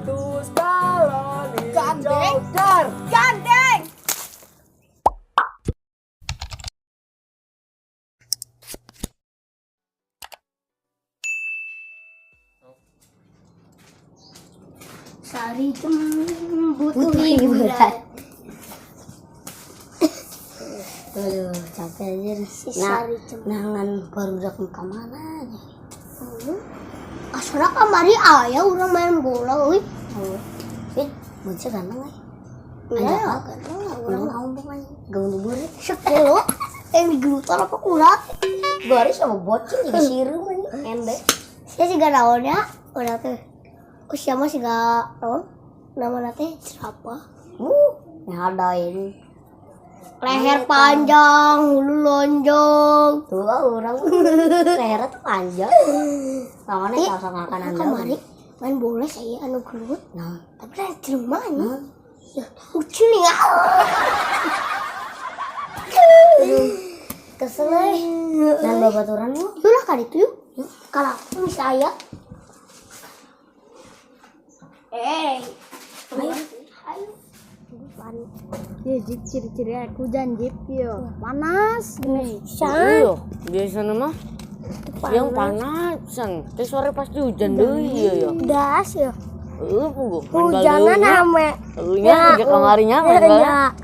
200 balon hijau. Gandeng. Dar. Gandeng. Sari butuh hiburan. Aduh, capek anjir. Si Nah, Sari Jem. nangan baru ke mana aja. Asana kamari aya urang main bola euy. Oh. Fit, bocah ganteng euy. Ya, Ada apa? ganteng lah urang. Urang ngomong aja. Gaun burit. Sepuluh yang digelutar apa kurang? Garis sama bocil juga sirum anjing. Ende. Saya sih gak naon ya, urang teh. Usia mah sih gak naon. Nama teh siapa? Nyadain. Leher panjang, hulu lonjong. Tuh orang lehernya tuh panjang. Lawannya Ih, kalau makanan Kamari main bola saya anu gelut. Nah, Tapi lah jelema nya. Ya, ucil nih. Kesel euy. Dan babaturan lu. Yuk lah kali itu yuk. Kalau aku bisa ya. Eh, ayo. Ayo. Ya jip ciri-ciri aku hujan jip yo. Panas gini. Iya, biasanya mah siang panas, pisan. Terus sore pasti hujan deui iya ya. Das ya. Heeh, puguh. Hujanan ame. Heeh, nya kamarinya main bal. Ya.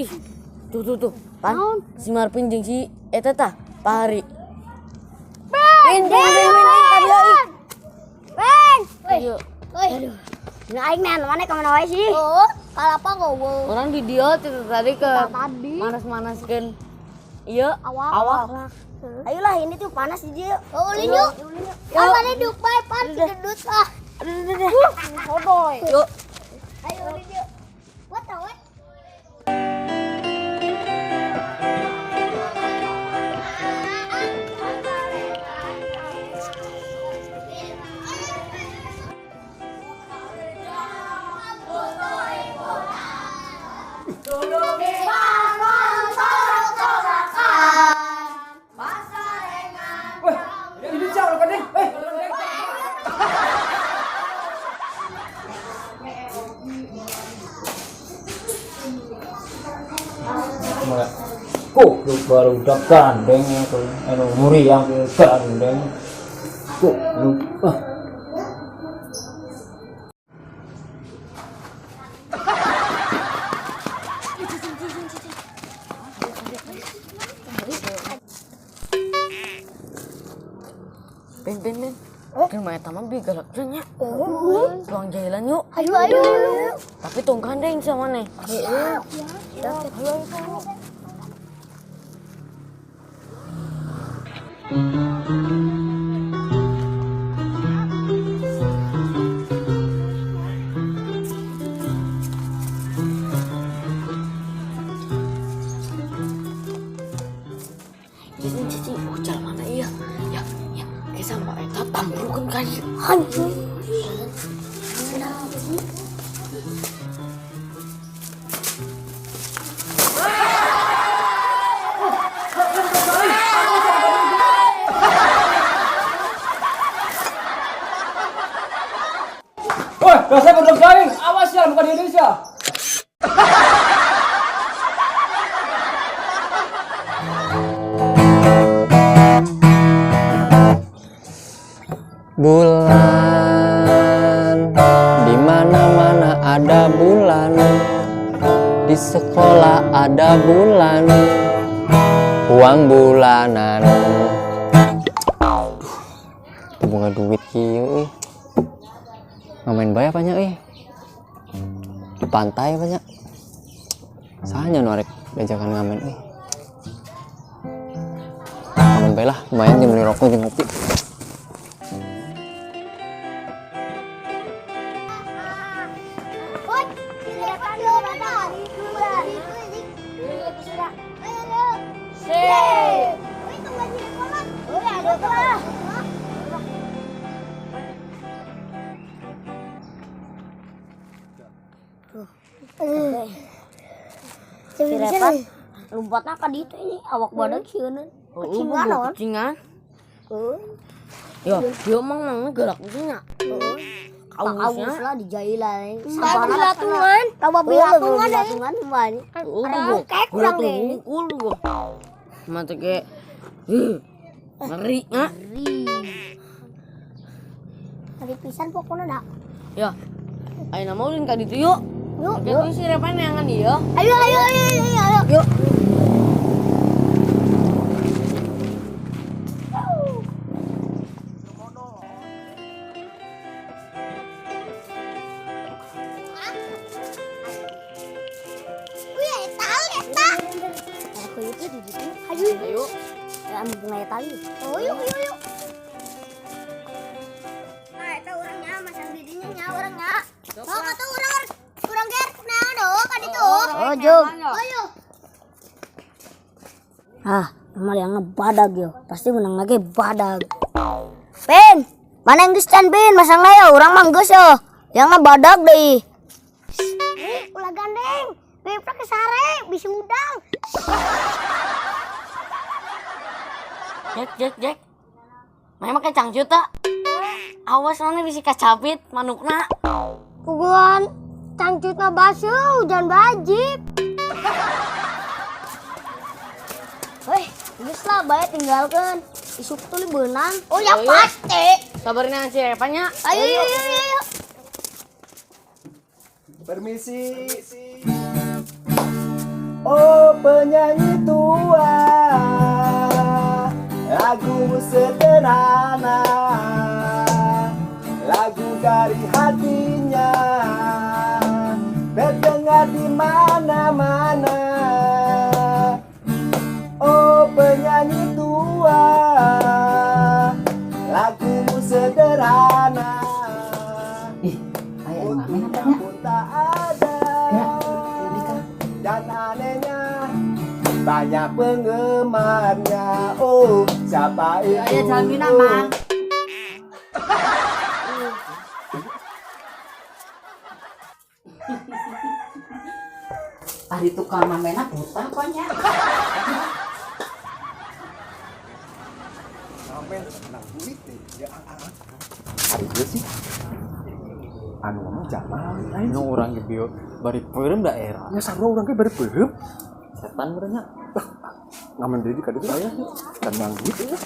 Ih, tuh tuh tuh. Pan, si Marvin jeung si eta tah, Pak Hari. Pin, pin, pin, pin, ka dieu ih. Ben. Iya. Aduh. Nah, aing nean mana ka mana wae sih? Oh, kalapa gowo. Orang di dieu teh tadi ke manas-manaskeun. Iya, awak. Ayolah ini tuh panas di dieu. Oh, ulin yuk. Kan mana dupai pan si gendut ah. Aduh, aduh, aduh. Sodoy. Yuk. Ayo ulin yuk. What the what? Wah, ini jauh kan deh. Eh. Kok lu baru udah gandeng ya tuh. Anu muriang gandeng. Kok lu ah. Pin, pin, pin. Kan mah eta mah bi galak teh nya. Tuang jahilan yuk. Ayo ayo. Tapi tong gandeng sama maneh. Siap. Cici, cici, oh jalan mana iya? Ya, ya, kayak sama eta tambrukeun ka ieu. Anjing. Woi, dasar goblok jaing. Awas ya bukan di Indonesia. Bulan, di mana-mana ada bulan, di sekolah ada bulan, uang bulanan. Aduh, bunga duit kieu euy. Ngamain bae apanya euy. Di pantai banyak. Sahanya nu arek diajakan ngamen euy. Ngamen bae lah, lumayan jeung beli rokok jeung ngopi. Woi, Si Repan lompatna ka ditu ini awak badan sieun. Kucingan naon? Kucingan. Ya, dia emang mangnya galak pisan nya. Kaus lah dijailan. Bilatungan, loba bilatungan deui. Bilatungan mah. Ada kayak kurang deh. Hungkul gua. Mata kayak ngeri nya. Ngeri pisan pokoknya dah. Ya. Ayo nama ulin ka ditu yuk. Yuk, yuk. Si Repan neangan ieu. Ayo, ayo, ayo, ayo, ayo. Yuk. Wih, eta, eta. Aku itu di ditu. Ayo, Ayo. Ya mumpung aya tali. Oh, yuk, yuk, yuk. Nah, eta urangnya masang dirinya nya urangnya. Oh, kata urang urang ger naon oh kan itu. Oh, jog. Ayo. Ah, emang yang badag yo. Pasti menang lagi badag. Pin, mana yang geus can Pin? Masang ya urang mah geus yo. Yang badag deui. Ih, ulah gandeng. Bebek ke sare, bisa udang. Jack, Jack, Jack. Mana make cangcut tak? Awas mana bisa kacapit manukna. Puguan cangcutna basuh, hujan bajib. Weh, geus lah bae tinggalkeun. Isuk tuli beunang. Oh ya Oh, iya. pasti. Sabarin si Repannya. Ayo, ayo, ayo, ayo. Permisi. Oh penyanyi tua, lagumu sederhana, lagu dari hatinya, terdengar di mana-mana. Oh penyanyi tua, lagumu sederhana. Ih, aya anu ngamen apa Untuknya nya? pun tak ada. Ya, Dan anehnya banyak penggemarnya. Oh, siapa itu? Aya jaminan, Mang. Ari tukang mamena buta apa nya? Ngamen menang duit deh. Ya, ah, ah. Ari ieu sih. Anu ngomong Jamal lain. Nu urang ge bio bari peureum da era. Ya sarua urang ge bari peureum. Setan meureun nya. Ngamen deui ka ditu aya. Dan menang duit ya.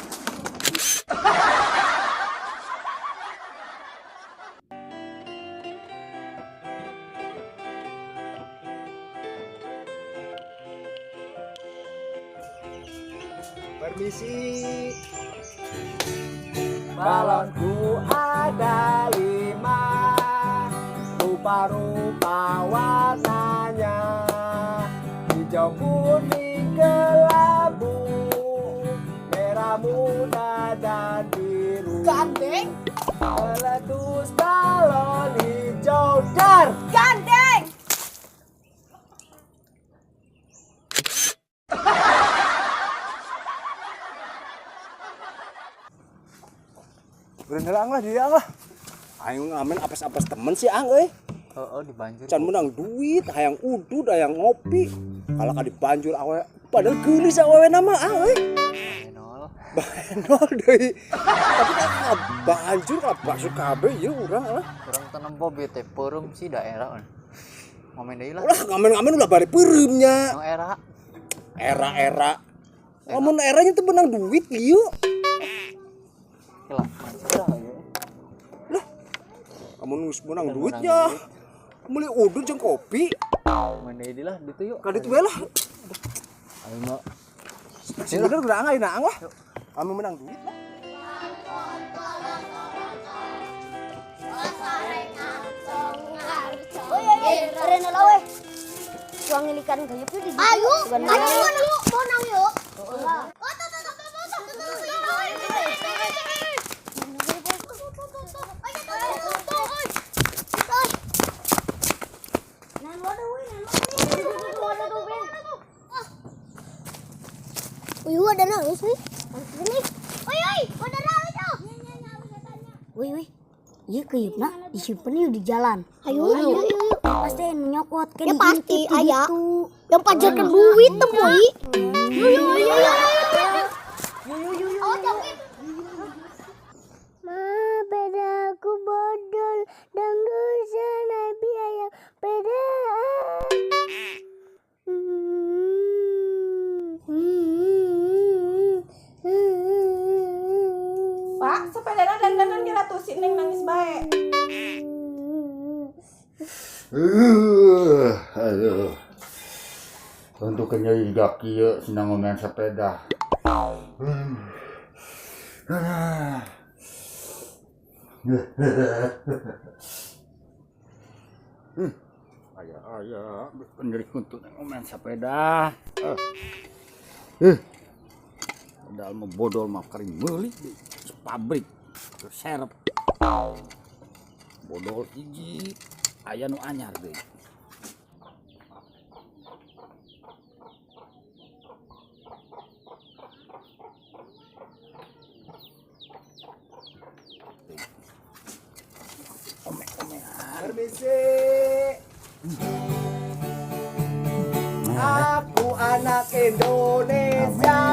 Permisi. Balonku ada 5, rupa-rupa warnanya, hijau kuning kelabu, merah muda dan biru. Gandeng, Meletus balon hijau dar. gandeng. Berenang lah dia lah. Ayo ngamen apes-apes temen sih ang euy. Heeh, di banjur. Can menang duit, hayang udud, hayang ngopi. Kalau ka dibanjur awe padahal geulis awewe nama ang euy. Enol. Bahenol deui. Tapi kan banjur ka basuh kabeh ieu urang lah. Urang teu nempo bete peureum sih daerah. Ngamen deui lah. Ulah ngamen-ngamen ulah bari peureumnya. Nu era. Era-era. Lamun eranya tuh menang duit ieu. Lah, mancing lah ieu. Lamun geus menang duitnya. Meuli udud jeung kopi. Ngamen deui lah ditu yuk. Ka ditu bae lah. Ayo mah. Sing bener udah ang ayeuna ang lah. Kamu menang duit lah. Oh iya, iya. Eureun heula we. Cuang ngilikan gayeup di ditu. Ayo, ayo yuk, bonang yuk. Oh, tuh, tuh, tuh, tuh, tuh, tuh, tuh, tuh. Nan waduh we, nan waduh. Wih, ada nangis nih. Nih. Oi, oi, ada nangis tuh. Wih, wih. Ieu keuyeup disimpen yuk di jalan. Ayo, ayo, ayo. Pasti anu nyokot ke Ya pasti, diintip di aya. ditu. Yang pajarkan duit tuh, Boy. Yo yo yo yo. Oh, jauhin. Ma, beda aku bodol dan dosa nabi ayam beda. Pak, sepedana dandanan kira tuh si Neng nangis bae. Aduh. Untuk nyeri kaki ya, senang ngomen sepeda. Ayah, ayah, nyeri untuk ngomen sepeda. Padahal mah bodol mah kering meuli di pabrik serep. Bodol hiji aya nu anyar deui. Permisi. Aku anak Indonesia,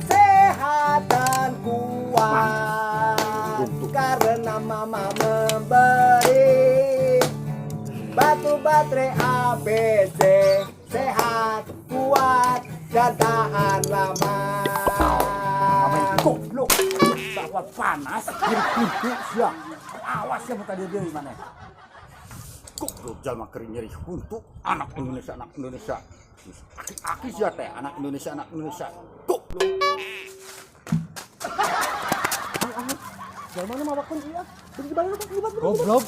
sehat dan kuat, karena mama memberi batu baterai ABC, sehat, kuat, dan tahan lama. Goblok. Bahwa panas jadi kuntu sia. Awas ya muka dia deui maneh. Goblok jalma keur nyeri huntu anak Indonesia anak Indonesia. Aki-aki sia teh anak Indonesia anak Indonesia. Goblok. Jalma nu mawakeun ieu. Beri balik balik balik. Goblok.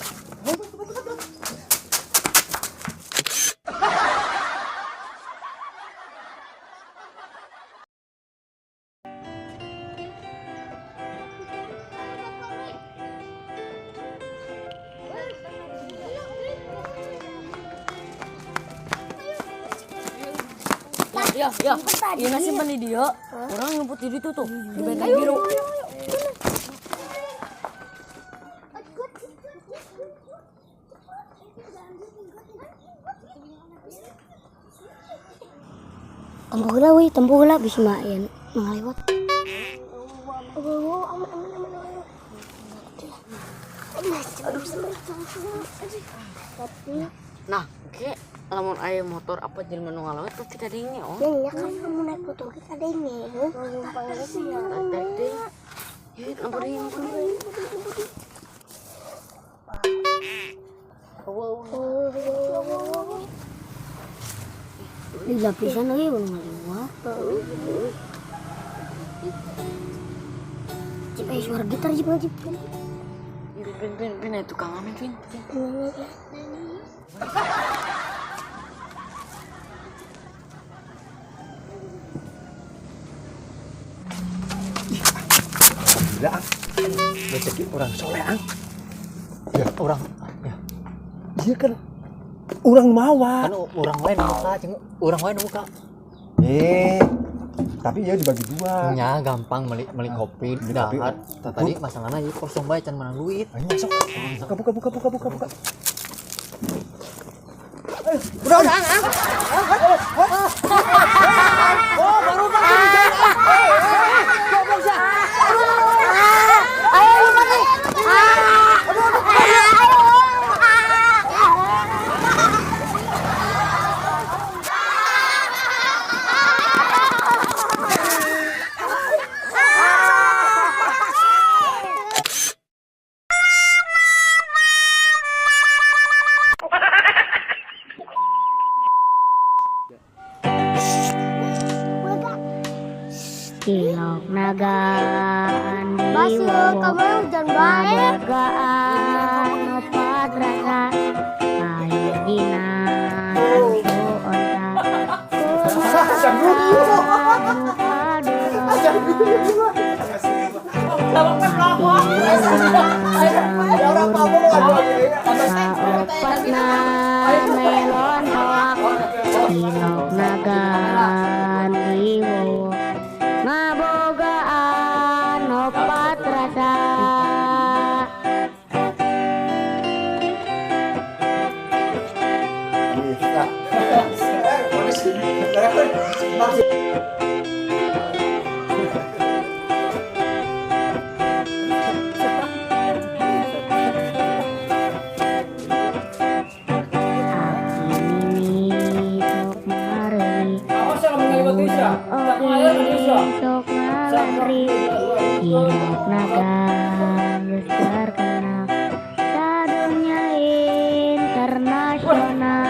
Ya, ya. Ieu nasi simpen di dieu. Urang ngumpet di ditu tuh, di benteng biru. Tempuh heula wih, tempuh heula bisi mah aya nu ngalewat. Oh, aman, aman, aman, aman. Nah, oke, lamun aya motor apa jelema nu ngalewat pasti kadenge oh. Ya, kan kamu naik motor kita kadenge. Tarik deui. Yeuh, lempar deui, lempar deui. Lila pisan euy nu ngalewat. Cip, suara gitar jip jip. Pin, pin, pin, aya tukang ngamen, pin. Pin. Gila, Ang. Rezeki orang soleh, Ang. Ya, orang ya. Iya kan orang mawa. Kan orang wae nu muka, jeung urang wae nu muka. Tapi ya dibagi dua. Nya gampang beli beli kopi, Beli kopi. dahar. Tadi masalahnya ieu kosong bae can menang duit. Ayo masuk. Buka buka buka buka buka buka. Udah, udah. Oh, baru pakai di jalan. Goblok sih. Ayo lu pakai. Cilok nagaan Bas, kamu hujan bae. Nagaan opat rasa. Kaopatna melon hoak Ilok nagan iwo Ngabogaan opat rasa. Aki nini sok mareli, budak oge sok ngalari. Ilok nagan geus terkenal sadunya internasional.